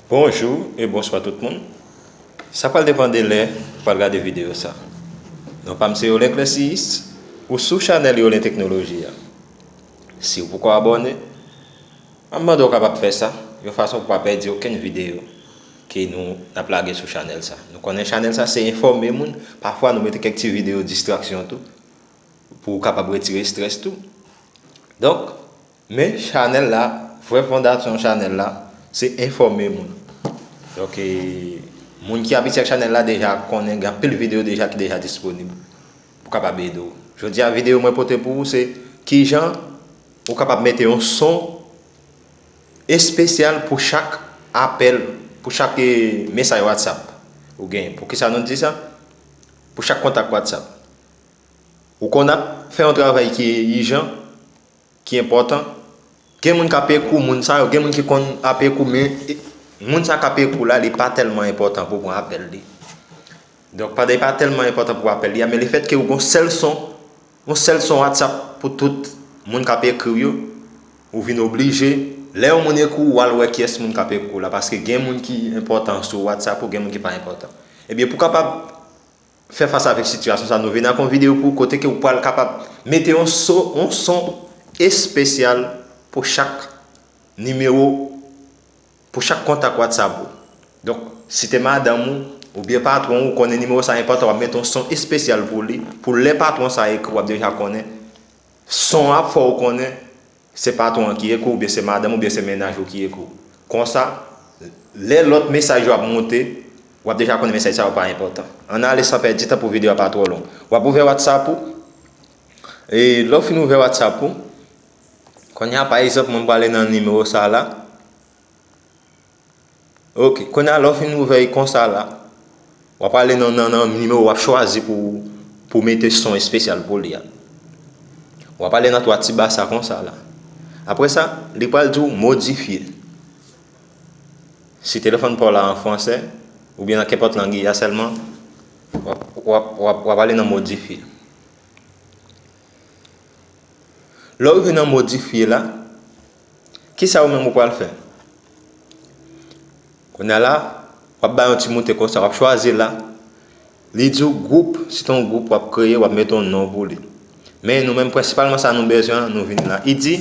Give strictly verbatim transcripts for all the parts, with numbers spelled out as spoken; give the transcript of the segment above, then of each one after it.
Bonjou e bonswa tout moun. Sa pral depann de lè ou pral gade videyo sa. Non pa m se Yolen Clessis, ou sou chanèl Yolen Teknoloji a. Si w poko abòne, m ap mande w kapab fè sa, yon fason pou w pa pèdi okenn videyo ke nou n ap lage sou chanèl sa. Nou konnen chanèl sa se enfòme moun, pafwa nou mete kèk ti videyo distraksyon tou, pou w kapab retire estrès tou. Donk, men chanèl la, vrè fondasyon chanèl la, se enfòme moun. Donk, e, moun ki abitye ak chanèl la deja konnen gen anpil videyo deja ki deja disponib pou kapab ede w. Jodi a, videyo mwen pote pou ou se kijan ou kapab mete yon son espesyal pou chak apèl, pou chak, e, mesaj WhatsApp ou genyen. Poukisa nou di sa? Pou chak kontak WhatsApp. Ou konn ap fè yon travay ki ijan, ki enpòtan. Gen moun k ap ekri w, moun sa yo, gen moun ki konn ap ekri w, men, e, moun sa k ap ekri w la, li pa tèlman enpòtan pou w pran apèl li. Donk, pandan li pa tèlman enpòtan pou w apèl li a, men lefètke ou gen yon sèl son, yon sèl son WhatsApp pou tout moun k ap ekri w yo, ou vin oblije, lè yon moun ekri w, w al wè kiyès moun k ap ekri w la, paske gen moun ki enpòtan sou WhatsApp ou, gen moun ki pa enpòtan. Ebyen, pou kapab fè fas avèk sitiyasyon sa, nou vin ak yon videyo pou kote ke ou pral kapab mete yon so, yon son espesyal pou chak nimewo, pou chak kontak WhatsApp ou. Donk, si te madanm ou, oubyen patwon ou, konnen nimewo sa enpòtan, w ap mete yon son espesyal pou li, pou lè patwon sa ekri, w ap deja konnen son ap fè w konnen se patwon an ki ekri w, oubyen se madanm oubyen se mennaj ou ki ekri w. Konsa, lè lòt mesaj yo ap monte, w ap deja konnen mesaj sa yo pa enpòtan. Ann ale san pèdi tan pou videyo a pa twò long. W ap ouvè WhatsApp ou. E lè w fin ouvè WhatsApp ou, kounye a, pa egzanp, mwen m prale nan nimewo sa la. Ok, kounye a, lè w fin ouvè l konsa la, w ap ale nan, nan, nan nimewo w ap chwazi pou, pou mete son espesyal pou li a. W ap ale nan twa ti ba sa konsa la. Apre sa, li pral di w modifye. Si telefòn pa w la an fransè, oubyen nan kenpòt lang li a sèlman, w ap, w ap, w ap, w ap ale nan modifye. Lè w rive nan modifye la, kisa ou menm ou pral fè? Kounye a la, w ap bay yon ti moute konsa, w ap chwazi la. Li di w gwoup, si te yon gwoup w ap kreye, w ap mete yon non pou li. Men nou menm, prensipalman sa nou bezwen an, nou vin la. Li di,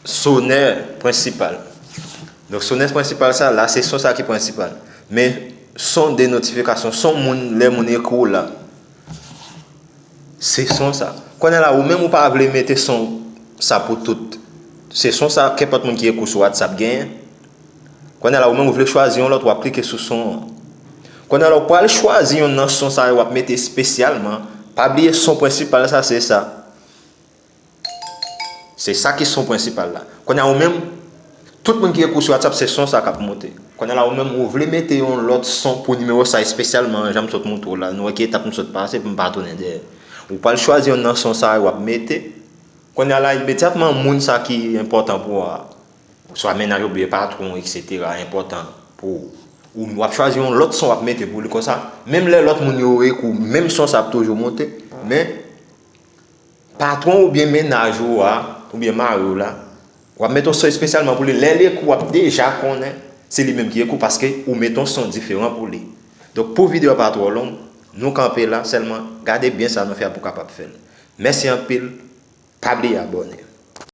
sonè prensipal. Donk, sonè prensipal sa la, se son sa ki prensipal. Men son de notifikasyon, son moun, lè moun ekri w la. Se son sa. Kounye a la, ou menm ou pa vle mete son sa pou tout. Se son sa, kenpòt moun ki ekri w sou WhatsApp genyen. Kounye a la, ou menm ou vle chwazi yon lòt, w ap klike sou son an. Kounye a la, ou pral chwazi yonn nan son sa yo, w ap mete espesyalman. Pa bliye son prensipal sa, se sa. Se sa ki son prensipal la. Kounye a ou menm, tout moun ki ekri w sou WhatsApp, se son sa k ap monte. Kounye a la ou menm, ou vle mete yon lòt son pou nimewo sa espesyalman, jan m sot montre w la. Nou wè ki etap m sot pase pou m pa tounen dèyè. Ou pral chwazi yonn nan son sa yo w ap mete. Kounye a la, imedyatman, moun sa ki enpòtan pou ou a, swa mennaj ou oubyen patwon, etsetera, enpòtan pou ou, w ap chwazi yon lòt son w ap mete pou li konsa. Menm lè lòt moun yo ekri w, menm son sa ap toujou monte. Men, patwon oubyen mennaj ou a, oubyen mari w la, w ap mete yon son espesyalman pou li. Lè l ekri w, w ap deja konnen se li menm ki ekri w, paske ou mete yon son diferan pou li. Donk, pou videyo a pa twò long, nou kanpe la, sèlman gade byen sa nou fè a pou w kapab fè l. Mèsi anpil, pa bliye abòne.